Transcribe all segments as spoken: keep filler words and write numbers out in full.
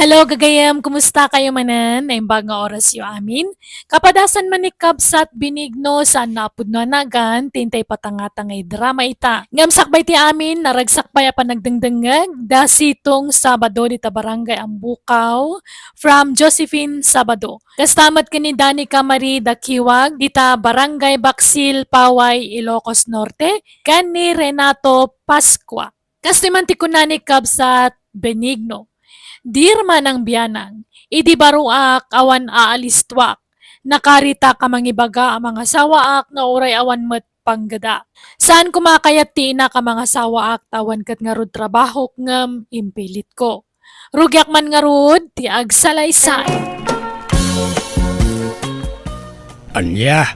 Hello, gagayem. Kumusta kayo manen? Naimbag nga oras yo amin. Kapadasan man ni Kabsat Benigno, saan na a pudno a nagan, ti intay patangata nga idrama ita. Ngem sakbay ti amin, naragsak pay a panagdengdengngeg, da Sitong Sabado dita Barangay Ambukaw, from Josephine Sabado. Kasta met ken ni Danica Marie Dakiwag, dita Barangay Baksil, Paway, Ilocos Norte, ken ni Renato Pascua. Kastoy man ti kuna ni Kabsat Benigno, "Dear Manang Bianang, idi baruak awan aalistuak, nakaritak a mangibaga a mangasawaak nga uray awan met panggeda. Saan koma kayat ti inak a mangasawaak ta awan ket ngarud trabahok ngem impilitko. Rugiak man ngarud ti agsalaysay." Ania?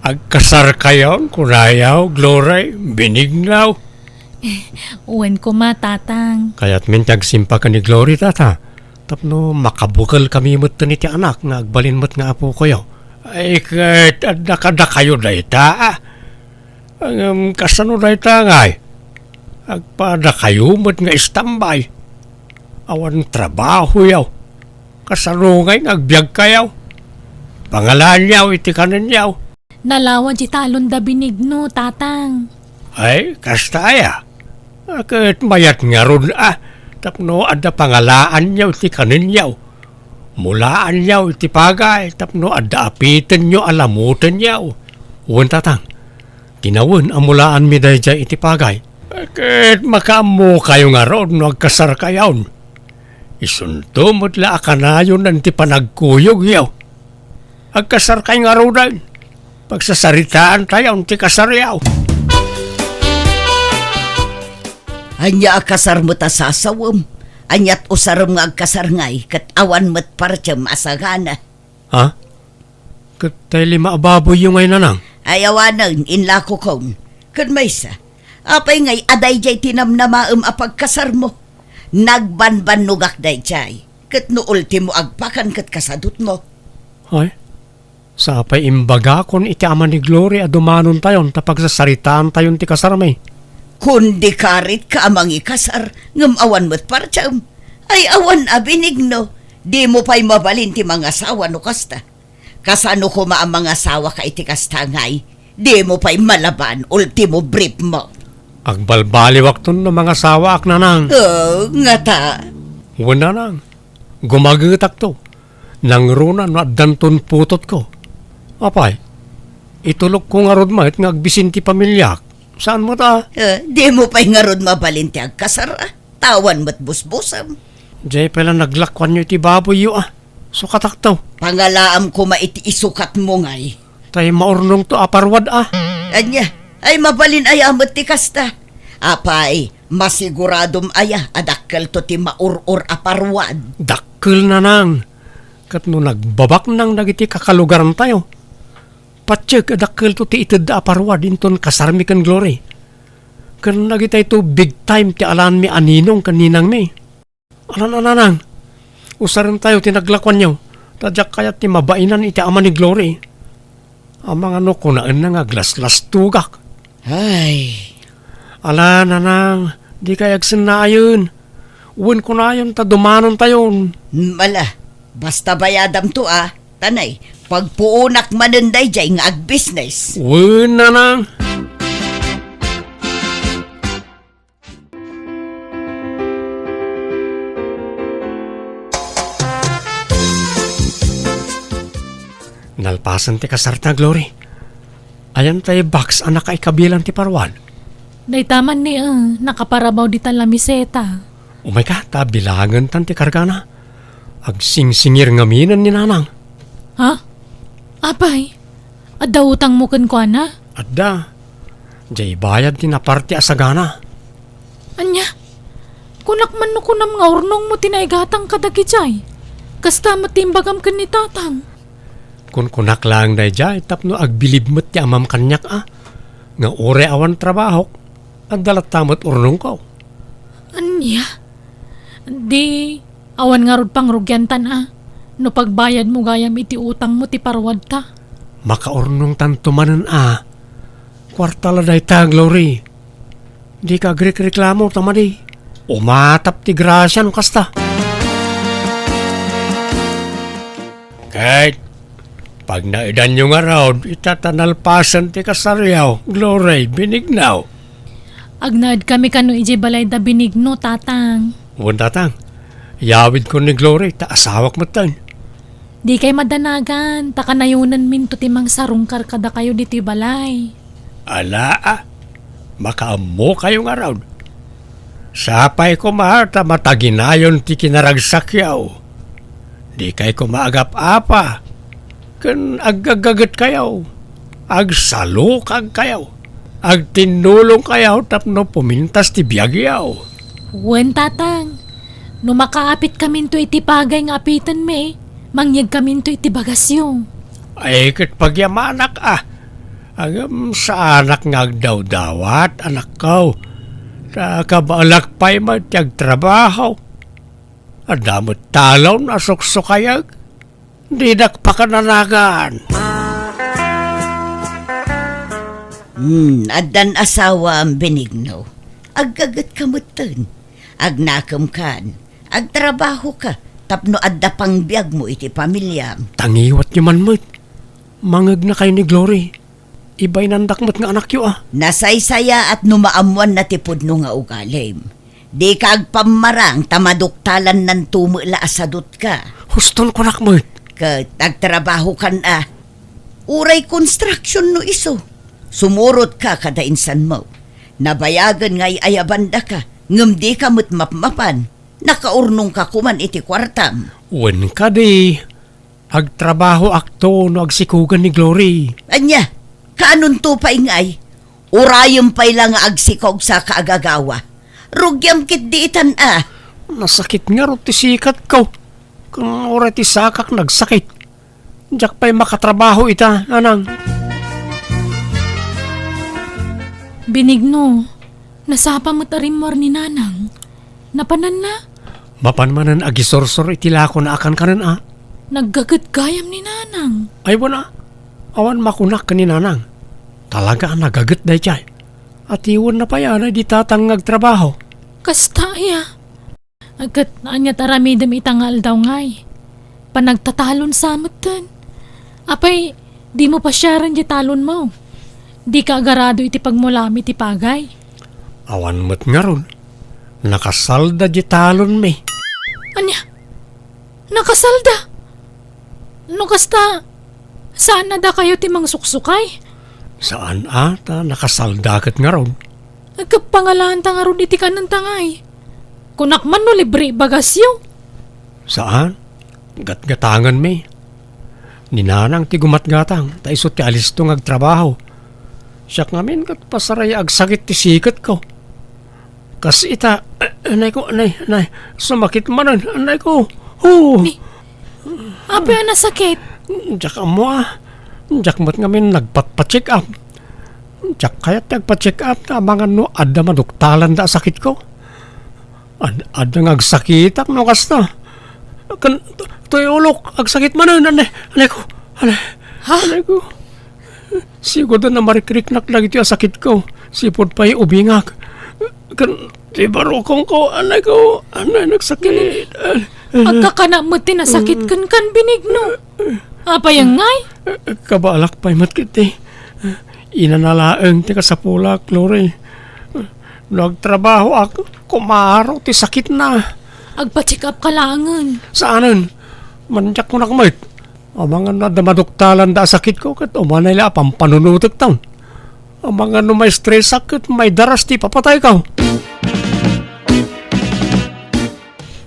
Agkasarkayon, kunayo, Glory, Benigno? Wen koma, Tatang. Kayatmin ti agsimpa ken ni Glory, Tata, tapno makabukelkami metten iti anak nga agbalin met nga apokoyo. Ay, ket adda kadakayo dayta, a? Ngem kasano dayta ngay? Agpadakayo met nga istambay. Awan trabahoyo. Kasano ngay nga agbiagkayo? Pangalaanyo iti kanenyo. Nalawa di talon da Benigno, Tatang. Ay, kasta aya? A, ket mayat ngarud a, tapno adda pangalaanyo iti kanenyo. Mulaanyo iti pagay tapno adda apitenyo a lamutenyo. Wen, Tatang, kinawen a mulaanmi daydiay iti pagay. Ket makaammokayo ngarud no agkasarkayon. Isunto met la a kanayonan ti panagkuyogyo. Agkasarkay ngaruden. Pagsasaritaantayon ti kasaryo. Ania a kasar met a sasawem? Aniat usarem nga agkasar ngay ket awan met partiem a sagana? Ha? Ket tay lima a baboyyo ngay, Nanang? Ay, awanen, inlakokon. Ket maysa, apay ngay a daydiay ti namnamaem a pagkasarmo? Nagbanbannogak daydiay. Ket no ultimo agpakan ket kasadutmo. Ay, sapay imbagakon iti ama ni Glory a dumanontayon ta pagsasaritaantayon ti kasarmi. Kundi karitka a mangikasar, ngem awan met partiem. Ay, awan a Benigno, dimo pay mabalin ti mangasawa no kasta. Kasano koma a mangasawaka iti kasta ngay? Dimo pay malaban, ultimo briefmo. Agbalbaliwakton no mangasawaak, Nanang. Oh, ngata? Wen, Nanang. Gumagetakto. Nangruna no addanton putotko. Apay, itulokko ngarud met nga agbisin ti pamiliak. Saan met a? Eh, dimo pay ngarud mabalin ti agkasar a? Ta awan met busbusem. Diay pay la naglakuanyo iti baboyyo a. Sukatakto. Pangalaam koma iti isukatmo ngay. Tay maurnongto a parwad a. Ania? Ay, mabalin aya met ti kasta? Apay, masiguradom aya a dakkelto ti maur-or a parwad? Dakkel, Nanang. Ket no nagbabaknang dagiti kakalugarantayo, patiek a dakkelto ti itedda a parwad inton kasarmi ken Glory. Ken dagitayto big time ti alaenmi a ninong ken ninangmi. Alan a, Nanang, usarentayo ti naglakuanyo, ta diak kayat ti mabainan iti ama ni Glory. Amangan no kunaenna nga aglaslastogak. Ay. Ala, Nanang, dikay agsennaayen. Wen kunayon ta dumanontayon. Ala, basta bayadamto a. Tanay, pagpuonak manen daydiay nga agbisnes. Wen, Nanang. Nalpasen ti kasarta, Glory. Ayan tay box a nakaikabilan ti parwad? Dayta man ni, eh, nakaparabaw dita lamiseta. Umay ka, ta bilangentan ti kargana. Agsingsingir ngaminen ni Nanang. Ha? Apay, adda utangmo kenkuana? Adda. Diay bayad ti naparte a sagana. Ania? Kunak man no kunam nga urnongmo ti naigatang kadagidiay. Kasta met ti imbagam ken ni Tatang. Kunkunak laeng daydiay tapno agbilib met ti amam kaniak a, nga uray awan trabahok, adda latta met urnongko. Ania? Di, awan ngarud pangrugiantan a, no pagbayadmo gayam iti utangmo ti parwadta. Makaurnongtanto manen a. Kuarta la dayta, Glory. Dika agrikreklamo ta madi. Umatap ti grasia no kasta. Ket pagnaedanyo ngarud, ita ta nalpasen ti kasaryo, Glory, Benigno. Agnaedkami kano idiay balay da Benigno, Tatang. Wen, Tatang. Yawidko ni Glory, ta asawak metten. Dikay madanagan, ta kanayonenminto ti mangsarungkar kadakayo ditoy balay. Ala, a, makaammokayo ngarud. Sapay koma ta mataginayon ti kinaragsakyo. Dikay koma agap-apa, ken aggaggagetkayo, agsalukagkayo, agtinnulongkayo tapno pumintas ti biagyo. Wen, Tatang, no makaapitkaminto iti pagay nga apitenmi, mangyegkaminto iti bagasyo. Ay, ket pagyamanak a, ngem saanak nga agdawdawat, anakko. Ta kabaelak pay met ti agtrabaho. Adda met talon a suksukayek. Dinak pakananagan. Hmm, addan asawam, Benigno. Aggagetka metten. Agnakemkan. Agtrabahoka tapno adda pangbiagmo iti pamiliam. Tangiwatyo man met. Mangegnakayo ni Glory. Ibainandak met nga anakyo a. Nasaysayaat no maammoanna ti pudno nga ugalim. Dika agpammarang ta maduktalanan tumo la a sadutka. Huston kunak met. Ket agtrabahokan a. Uray construction no isu. Sumurotka kada insanmo. Nabayagen nga ay-ayabandaka, ngem dika met mapmapan. Nakaurnongka koman iti kuartam. Wen kadi, agtrabahoakto no agsikogen ni Glory. Ania? Kaanonto pay ngay? Urayem pay la nga agsikog saka agagawa. Rugiam ketdi itan a. Nasakit ngarud ti sikatko. Ken uray ti sakak nagsakit. Diak pay makatrabaho ita, Nanang. Benigno, nasapa met a rimmuar ni Nanang. Napananna? Mapan manen agisursor iti lakona a kankanen a. Naggaget gayam ni Nanang. Ay, wen a. Awan makunak ken ni Nanang. Talaga a nagaget daydiay. Atiwenna pay a daydi tatang nga agtrabaho. Kasta aya. Ket ania ti aramidem ita nga aldaw ngay? Panagtatalon sa metten. Apay, dimo pasiaren diay talonmo? Dika agarado iti pagmulam iti pagay? Awan met ngarud. Nakasalda diay talonmi. Ania? Nakasalda? No kasta, saan a dakayo ti mangsuksukay? Saan a, ta nakasalda ket ngarud. Agkapangalaanta ngarud iti kanenta ngay. Kunak man no libre ibagasyo. Saan? Gatgatangenmi. Ni Nanang ti gumatgatang, ta isu ti alisto nga agtrabaho. Siak ngamin ket pasaraya agsakit ti siketko. Kas ita, a-, anayko, anay, anay, sumakit manen, anayko. Hu! Ni, apay a nasakit? Diak ammo a. Diak met ngamin nagpatpa-check up. Diak kayat ti agpa-check up ta amangan no adda maduktalanda a sakitko. Ad-, adda nga agsakitak no kasta. Ken, toy ulok, agsakit manen, anay, anayko, anay. Ha? Anayko. Sigurdo a marikriknak dagitoy a sakitko. Sipud pay ubingak. Ken, ti barukongko, anayko, anay, nagsakit. Agkakana met ti nasakit kenkan, Benigno. Apay ngay? Kabaelak pay met ketdi. Inana laeng ti kasapulak, Glory. No agtrabahoak, kumaro ti sakitna. Agpa-check up ka laengen. Saanen. Mandiak kunak met. Amangan no adda maduktalanda a sakitko ket umanay la a pampanunotekton. Amangan no maistresak ket maidaras ti ipapatayko.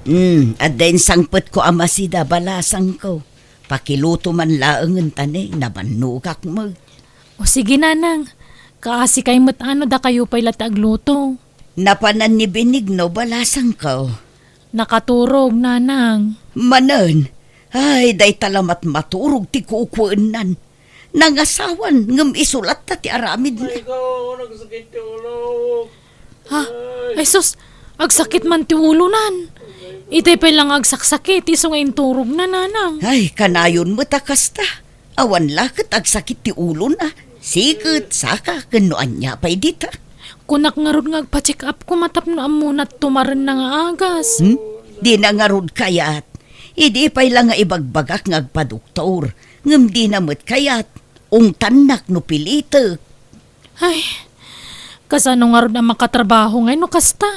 Hmm, adda insangpetko a masida, balasangko. Pakiluto man laengen ta ne, nabannogak met. O sige, Nanang. Kaasikay met a no dakayo pay la ti agluto. Napanan ni Benigno, balasangko. Nakaturog, Nanang. Manen? Ay, dayta la met maturog ti kukuennan. Nangasawan, ngem isu latta ti aramidna. Ay, ko, nagsakit ti ulo. Ha? Ay, sus, agsakit man ti ulonan. Itay pay la nga agsaksakit, isu nga inturogna, Nanang. Ay, kanayon met a kasta. Awan la ket agsakit ti ulona. Siket, saka, ken no ania pay dita. Kunak ngarud nga agpa-check up koma tapno ammona ti tumarenna nga agas. Hmm? Dina ngarud kayat. Idi pay la nga ibagbagak nga agpadoktor, ngem dina met kayat, ungtannak no pilitek. Ay, kasano ngarud a makatrabaho ngay no kasta?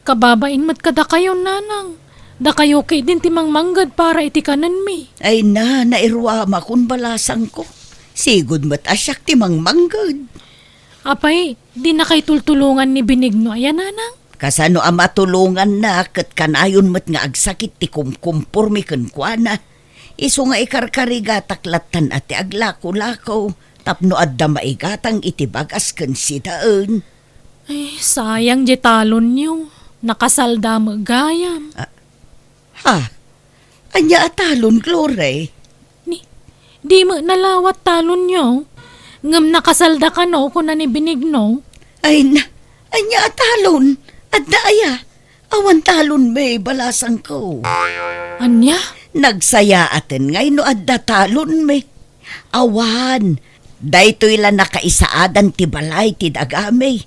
Kababain met kadakayo, nanang. Dakayo ketdin ti mangmangged para iti kanenmi. Ay na, nairuamakon balasangko. Sigud met a siak ti mangmangged. Apay, dinakay tultulongan ni Benigno aya, nanang? Kasano a matulonganna ket kanayon met nga agsakit ti kumkumpormi kenkuana. Isu nga ikarkarigatak lattan a ti aglakolako tapno adda maigatang iti bagas ken sidaen. Ay, sayang diay talonyo. Nakasalda met gayam. Ah, ha? Ania a talon, Glory? Ni, di met nalawa ti talonyo. Ngem nakasalda kano, kuna ni Benigno. Ay na, ania a talon? Adda aya? Awan talonmi, balasangko. Ania? Nagsayaaten ngay no adda talonmi. Awan, daytoy la nakaisaadan ti balay ti dagami.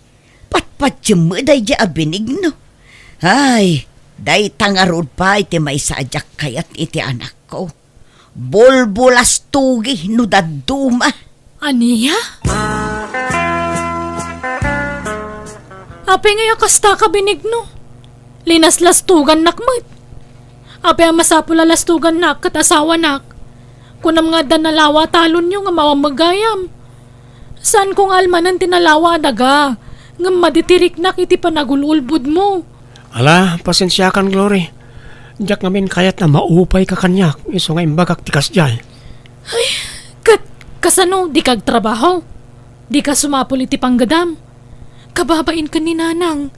Patpatiem met daydi a Benigno. Ay, dayta ngarud pay ti maysa a diak kayat iti anakko. Bulbulastogi no dadduma. Ania? Apay ngay a kasta ka, Benigno? Linaslastogannak met. Apay a masapul a lastogannak ket asawanak? Kunam nga adda nalawa a talonyo ngem awan met gayam. Saanko nga almanen ti nalawa a daga, ngem madi ti riknak iti panagul-ulbodmo. Ala, pasensiakan, Glory. Diak ngamin kayat a maupayka kaniak, isu nga imbagak ti kasdiay. Ay, ket kasano, dika agtrabaho? Dika sumapul iti panggedam? Kababain ken ni Nanang,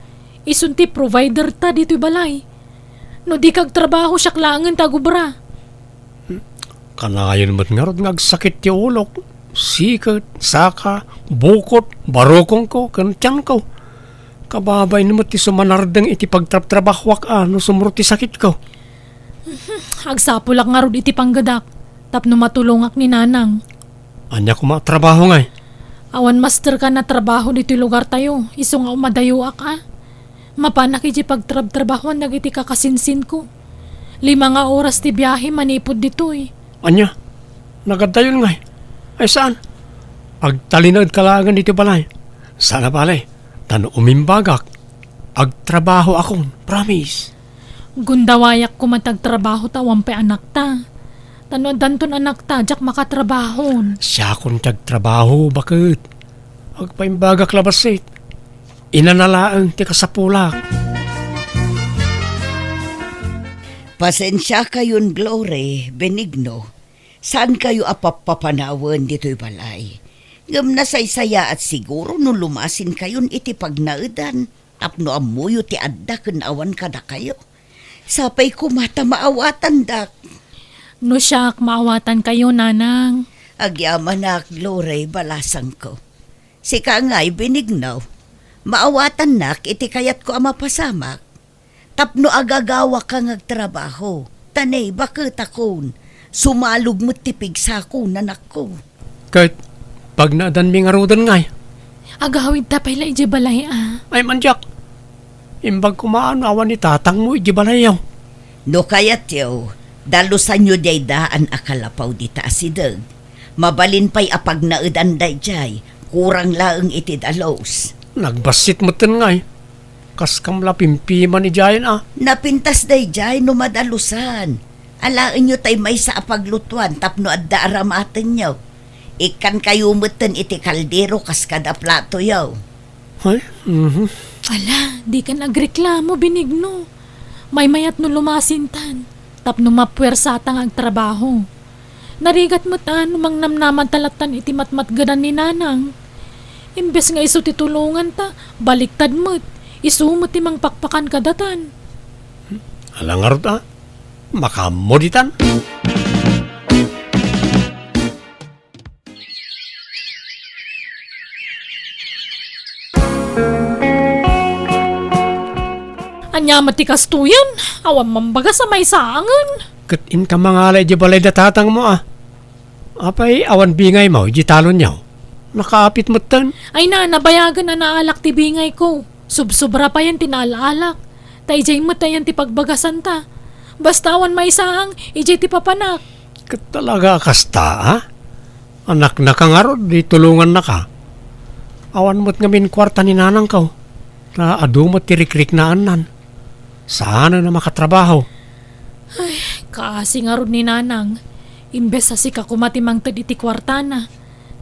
isun ti provider ta ditoy balay. No dika agtrabaho, siak laengen ti agubra. Kanayon met ngarud nga agsakit ti ulok, siket, saka, bukot, barukongko, ken tianko. Kababain met ti sumanardeng iti pagtrabtrabahoak a no sumrot ti sakitko. Agsapulak ngarud iti panggedak tapno matulongak ni Nanang. Ania koma a trabaho ngay? Awan masterkan a trabaho ditoy lugartayo, isu nga umadayoak a. Mapanak idiay pagtrabtrabahoan dagiti kakasinsinko. Lima nga oras ti biahe manipud ditoy. Ania? Nagaddayon ngay? Ay saan? Agtalinaedka laengen ditoy balay. Saan a bale, ta no umimbagak, agtrabahoakon, promise. Gundawayak koma ti agtrabaho ta awan pay anakta. Ta no addanton anakta, diak makatrabahon. Siakon ti agtrabaho, baket. Agpaimbagak la bassit. Inana laeng ti kasapulak. Pasensiakayon, Glory, Benigno. Saankayo a pappapanawen ditoy balay. Ngem nasaysayaat siguro no lumasinkayon iti pagnaedan tapno ammoyo ti adda ken awan kadakayo. Sapay koma ta maawatandak. No siak, maawatankayo, Nanang. Agyamanak, Glory, balasangko. Sika ngay, Benigno, maawatannak iti kayatko a mapasamak. Tapno agagawaka nga agtrabaho, ta nay, baketakon, sumalog met ti pigsako, nanakko. Ket pagnaedanmi ngaruden ngay? Agawidta pay la idiay balay a. Ay, mandiak. Imbag koma no awan ni tatangmo idiay balayyo. No kayatyo, dalusanyo diay daan a kalapaw dita a sideg. Mabalin pay a pagnaedan daydiay, kurang laeng iti dalus. Nagbassit metten ngay. Kaskam la pimpiman idiayen a. Napintas daydiay no madalusan. Alaenyo tay maysa a paglutuan tapno adda aramatenyo. Ikkankayo metten iti kaldero kas kada platoyo. Ay, mhm. Ala, dikan agreklamo, Benigno. Maymayat no lumasintan, tapno mapuersata nga agtrabaho. Narigat met a no mangnamnamanta lattan iti matmatgedan ni Nanang. Imbes nga isu ti tulonganta, baliktad met, isu met ti mangpakpakan kadatan. Ala ngarud a, makaammo ditan. Ania met ti kastoyen? Awan mambagas a maisaangen. Ket inka mangala idiay balay da tatangmo a. Apay, awan bingaymo idiay talonyo? Nakaapit metten. Ay na, nabayagen a naalak ti bingayko. Subsobra payen ti naal-alak. Ta idiay met ayan ti pagbagasanta. Basta awan maisaang, idiay ti papanak. Ket talaga a kasta, a? Anaknaka ngarud, di tulongannaka. Awan met ngamin kuarta ni nanangko. Ta adu met ti rikriknaannan. Saanen a makatrabaho. Ay, kaasi ngarud ni nanang. Imbes a sika koma ti mangted iti kuartana.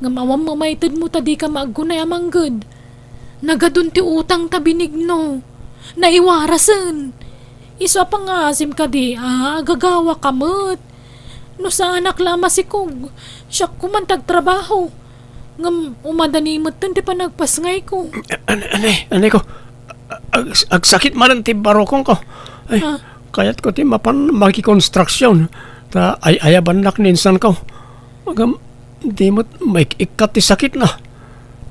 Ngem awan mamaytedmo ta dika maaggunay a mangged. Nagadun ti utang ta binigno. Naiwarasen. Isu a pangngaasim kadi a agagawaka met. No saanak la a masikog, siak koman ti agtrabaho. Ngem umadani metten ti panagpasngayko. An-, anay, anayko. Ag-, agsakit manen ti barukongko. Ay, Ah. kayatko ti mapan makikonstruksyon. Ta ay-ayabannak ni insanko. Ngem di met maik-ikkat ti sakitna.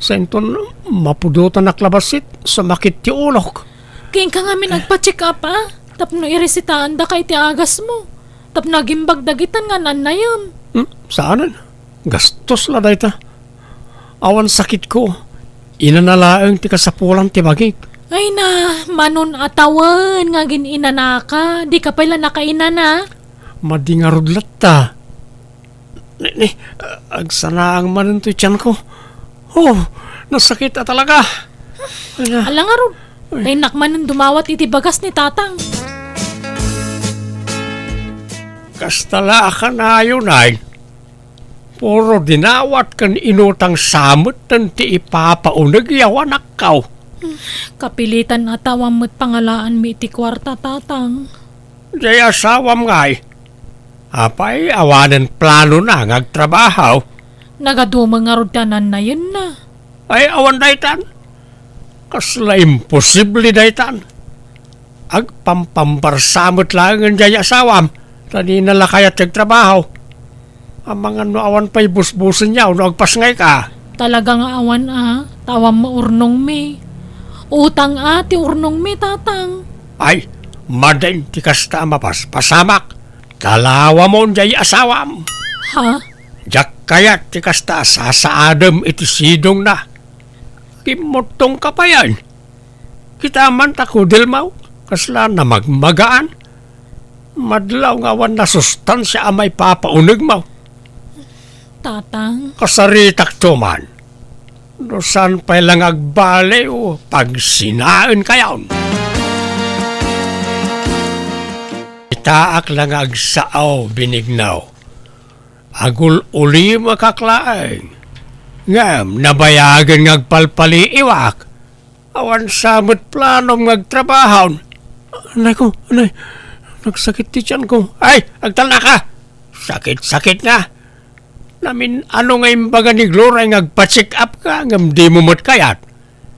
Sainton mapudotanak la bassit, sumakit ti ulok. Kenka ngamin agpa-check up, a? Tapno iresitaandaka iti agasmo. Tapno agimbag dagitan nga nannayem. Hmm, saanen. Gastos la dayta. Awan sakitko. Inana laeng ti kasapulan ti bagik. Ay na, manon a tawen nga agin-inanaka. Dika pay la nakainana. Madi ngarud latta. Ni, ni, agsanaang manen toy tianko. Oh, nasakit a talaga. Ala. Ala ngarud, Ay. Tainnak manen dumawat iti bagas ni Tatang. Kasta la a kanayon ay. Puro dinawat ken inutang sa metten ti ipapauneg a anakko. Kapilitan a tawam met pangalaanmi iti kuarta, Tatang. Diay asawam ngay. Apay, awanen planona nga agtrabaho? Nagadumo ngarud ti anannayenna. Ay, awan daytan. Kasla imposible daytan. Agpampambarsa met laengen diay asawam, ta dina la kayat ti agtrabaho. Amangan no awan pay busbusenyo no agpasngayka. Talaga nga awan a, ta awan maurnongmi. Utang a ti urnongmi, Tatang. Ay, madin ti kasta a mapaspasamak. Talawamon diay asawam. Ha? Diak kayat ti kasta a sasaadem iti sidongna. Kimmuttongka payen. Kita man ta kudelmaw, kasla namagmagaan. Madlaw nga awan nasustansia a maipapaunegmaw. Tatang. Kasaritakto man. No saan pay la nga agbaliw, pagsinaenkayon. Itaak la nga agsao, binignaw. Agul-ulimakak laeng. Ngem nabayagen nga agpalpaliiwak. Awan sa met planom nga agtrabahon. Anay ko, anay. Nagsakit ti tiyan ko. Ay, agtalna ka. Sakit-sakit nga. Namin ano nga imbaga ni Gloria nga agpa-check up ka, ngem di mo met kayat.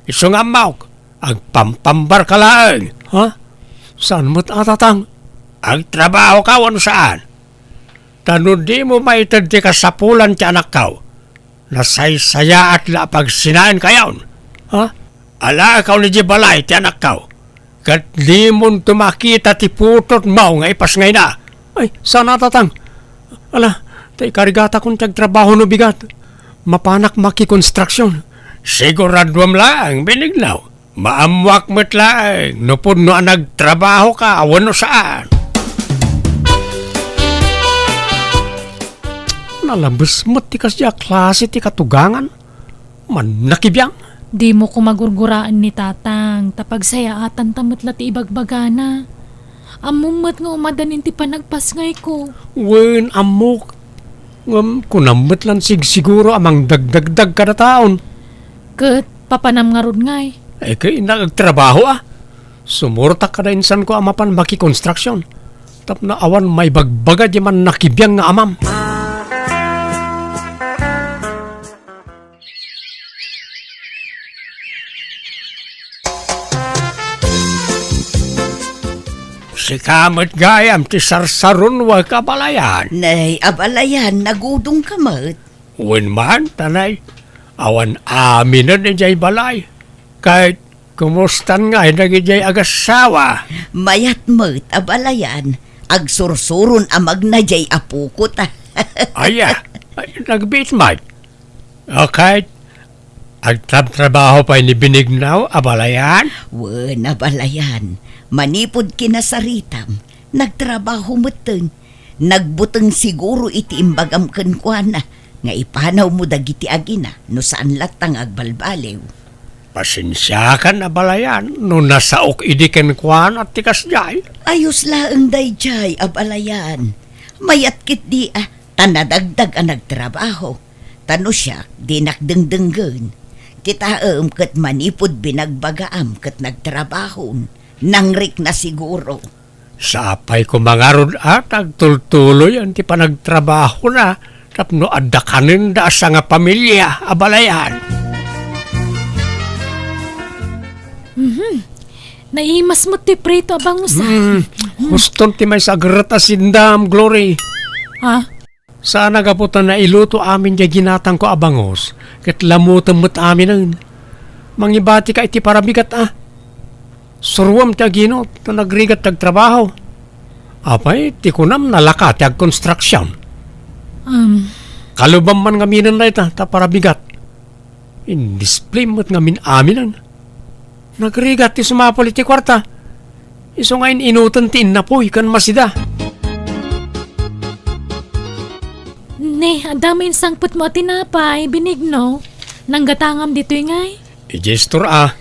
Isu nga ammok, agpampambar ka laeng. Ha? Saan met a, Tatang? Agtrabaho ka, wen saan? Ta no di mo maited ti kasapulan ti anakkaw, nasaysayaat la a pagsinaenkayon. Ha? Alaakaw idiay balay ti anakkaw, ket dimon to makita ti putotmaw nga ipasngayna. Ay, saan a, Tatang. Ala, ta ikarigatakon ti agtrabaho no bigat. Mapanak makikonstruksyon. Siguraduam laeng, binignaw. Maammoak met laeng no pudno a nagtrabaho ka wenno saan. Nalabes met ti kasdiay a klase ti katugangan. Mannakibiang. Dimo koma gurguraen ni Tatang, ta pagsayaatanta met la ti ibagbagana. Ammom met nga umadanin ti panagpasngayko. Wen, ammok. Ngem kunam met lan sigsiguro a mangdagdagdag kada taon. Ket papanam ngarud ngay? Ay, ket innak agtrabaho a. Sumurtak kada insanko a mapan makikonstruksyon. Tapno awan maibagbaga di mannakibiang nga amam. Sika met gayam ti sarsarunwek, abalayan. Nay, abalayan, nagudongka met. Wen man, tanay, awan aminen idiay balay. Ket kumustan ngay dagidiay agassawa? Mayat met, abalayan. Agsursuron a magna diay apoko ta. Aya, ay, nagbiit met. Okay. Agtrabtrabaho pay ni Binignaw, abalayan? Wen, abalayan. Manipud kinasaritam, nagtrabaho metten. Nagbuteng siguro iti imbagam kenkuana nga ipanawmo dagiti agina no saan latta nga agbalbaliw. Pasensiakan, abalayan, no nasaok idi kenkuana ti kasdiay. Ayos laeng daydiay, abalayan. Mayat ketdi a, ta nadagdag a nagtrabaho. Ta no siak, dinak dengdenggen. Kitaem ket manipud binagbagaam ket nagtrabahon, nangrikna siguro. Sapay koma ngarud a ta agtultuloyan ti panagtrabahona tapno adda kanenda a sangapamilia, abalayan. Mhm. Naimas met ti prito a bangus, ah. Hmm, huston ti maysa a gerret a sindam, Glory. Ha? Saan a gapu ta nailuto amin diay ginatangko a bangus, ket lamutem met aminen. Mangibatika iti parabigat a. Suruem ti aginot ta nagrigat ti agtrabaho. Apay, ti kunam nalaka ti agkonstruksion. Um. Kalubam man ngaminen dayta ta parabigat. Indisplay met ngamin aminen. Nagrigat ti sumapul iti kuarta. Isu nga in-inuten ti innapuy ken masida. Ne, adda main sangpetmo a tinapay, Benigno. Nanggatangam ditoy ngay? Idiay istor a.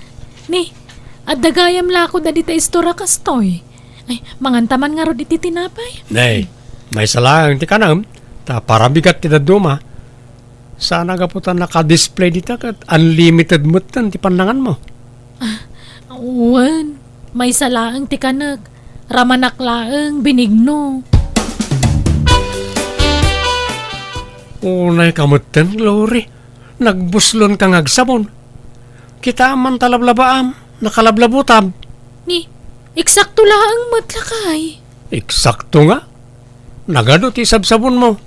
Ne, adda gayam lakud a dita istor a kastoy. Ay, manganta man ngarud iti tinapay. Ne, maysa laeng ti kanam, ta parabigat ti dadduma. Saan a gapu ta naka-display dita ket unlimited metten ti pannanganmo. Ah, wen, maysa laeng ti kanek. Ramanak laeng, Benigno. Unay ka metten, Glory. Nagbuslon ka nga agsabon. Kitaem man ta lablabaam, nakalablabutab. Ni, eksakto laeng met lakay. Eksakto nga? Nagadu ti sabsabonmo.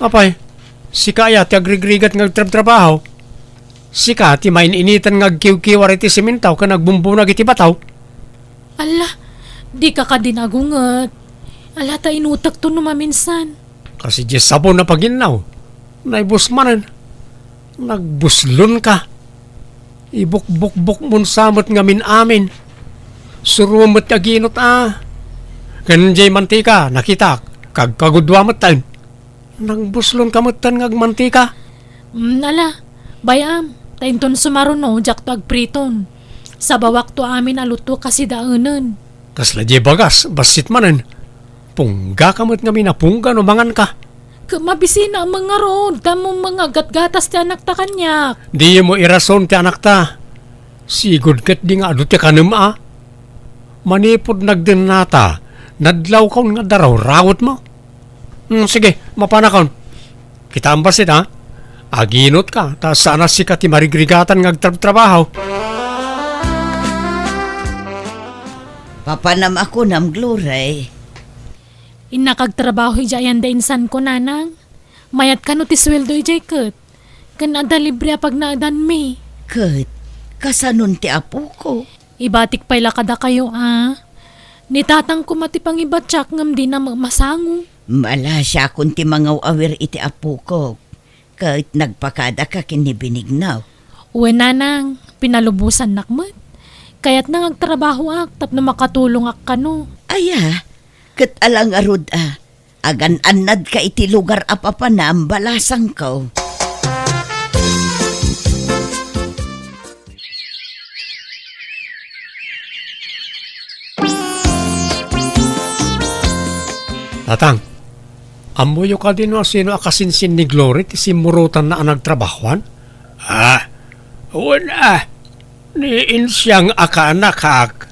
Apay, sika aya ti agrigrigat nga agtrabtrabaho? Sika ti main-initan nga agkiwkiwar iti simento ken agbumbunag iti bato? Ala, dika kadi nagunget. Ala, ta inutekto no maminsan. Kas idiay sabon a paginnaw, naibus manen. Nagbuslon ka. Ibukbukbukmon sa met ngamin amin. Suruem met ti aginot a. Ken diay mantika, nakitak, kagkagudua metten. Nagbuslon ka metten nga agmantika. Mm, ala, bay-am, ta inton sumaruno, diakto agpriton. Sabawakto amin a luto kasidaenen. Kasla diay bagas, bassit manen. Pungga ka met ngamin a pungga no mangan ka. Ket mabisina a mangarod, tammo nga aggatgatas ti anakta kaniak. Dimo irason ti anakta. Sigud ketdi nga adu ti kanem a. Manipud nagdennata, nadlawkon nga darawrawetmo. Hmm, sige, mapanakon. Kitaem bassit, ha? Aginutka, ta saan a sika ti marigrigatan nga agtrabtrabaho. Papanam a kunam, Glory. Innak agtrabaho idiay ayan da insanko, nanang. Mayat kano ti sueldo idiay ket. Ken adda libre a pagnaedanmi. Ket, kasanon ti apoko? Ibatik pay la kadakayo a. Ni tatang koma ti pangibatiak ngem dina met masango. Malasiakon ti mangaw-awir iti apokok. Ket nagpakadaka ken ni Benigno. Wen, nanang, pinalubosannak met. Kayatna nga agtrabahoak tapno makatulongak kano. Aya, ket ala ngarud a, agan-annadka iti lugar a papanam, balasangko. Tatang, ammoyo kadi no asino a kasinsin ni Glory ti simmurotanna a nagtrabahoan? Ah, wen a, ni insiang a kaanakak.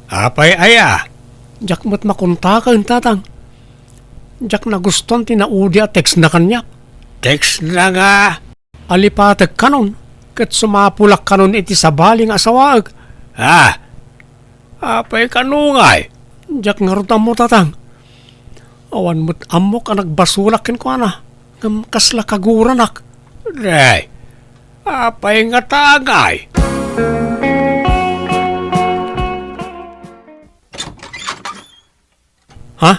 Apay aya? Diak met makontaken, Tatang. Diak nagustuan ti naudi a textna kaniak. Textna nga? Alipatek kanon, ket sumapulak kanon iti sabali nga asawaek. Ah, apay kano ngay? Diak ngarud ammo, Tatang. Awan met ammok a nagbasolak kenkuana, ngem kasla kaguranak. Day, apay ngata ngay? Ha?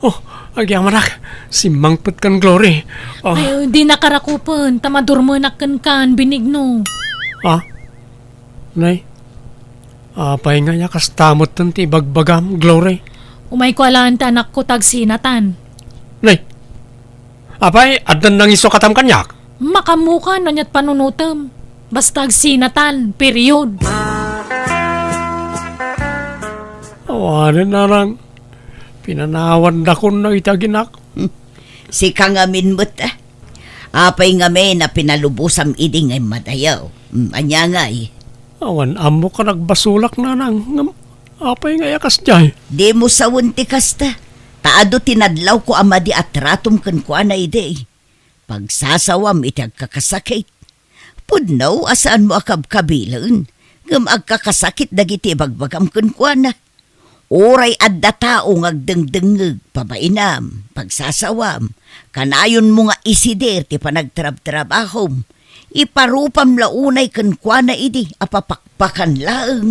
Oh, agyamanak. Simmangpet kan Glory. Oh. Ay, dinaka rakupen, ta madurmenak kenkan, Benigno. Ha? Nay, apay nga aya kasta metten ti ibagbagam, Glory? Umayko a laeng ti anakko ta agsinatan. Nay, apay, addan nangisu katam kaniak? Makaammokan no ania't panunotem. Basta agsinatan, period. Awanen, nanang. Pinanawandakon no iti aginak. Sika ngamin met, a. Apay ngamin a pinalubosam idi nga immadayo? Mm, ania ngay? Awan ammok a nagbasolak, nanang. Ngem apay ngay a kasdiay? Dimo sawen ti kasta. Ta adu ti nadlawko a madi a tratom kenkuana idi. Pagsasawam iti agkakasakit. Pudno a saanmo a kabkabilen, ngem agkakasakit dagiti ibagbagam kenkuana. Uray adda tao nga agdengdengngeg, pabainam, pagsasawam, kanayonmo nga isider ti panagtrabtrabahom. Iparupam la unay kenkuana idi a papakpakan laeng.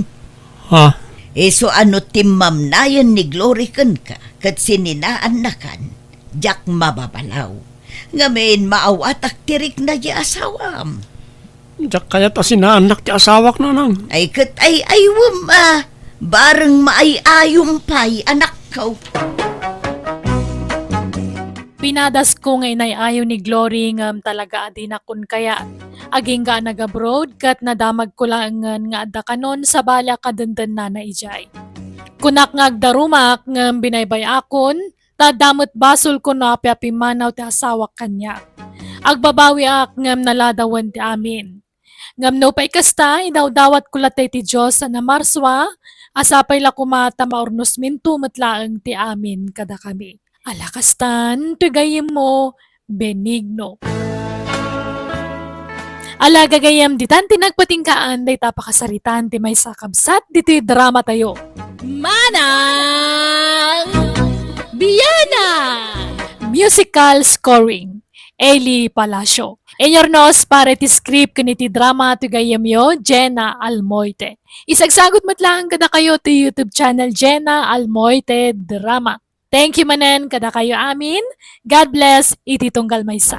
Ha? Isu a no timmamnayen ni Glory kenka ket sininaannakan, diak mababalaw. Ngamin, maawatak ti rikna ti asawam. Diak kayat a sinaannak ti asawak, nanang. Ay, ket ay-aywem a. Bareng maay-ayom pay, anakko. Pinadasko nga inay-ayo ni Glory ngem talaga a dinakon kayat. Agingga a nag-abroad ket nadamagko laengen nga adda kanon sabali a kadendennana idiay. Kunak nga agdarumak ngem binaybay-akon, ta adda met basolko no apay a pimmanaw ti asawak kaniak. Agbabawiak ngem naladawen ti amin. Ngem nupay kasta, idawdawatko latta iti Dios a namarsua, a sapay la koma ta maurnosminto met laeng ti amin kadakami. Ala kastan, toy gayyemmo, Benigno. Ala gagayyem, ditan ti nagpatinggaan dayta a pakasaritaan ti maysa a kabsat ditoy dramatayo. Manang Bianang! Musical scoring, Eli Palacio. Inurnos para iti script ken iti drama ti gayyemyo, Jenna Almoite. Isagsagut met laeng kadakayo ti YouTube channel, Jenna Almoite Drama. Thank you manen kadakayo amin. God bless iti tunggal maysa.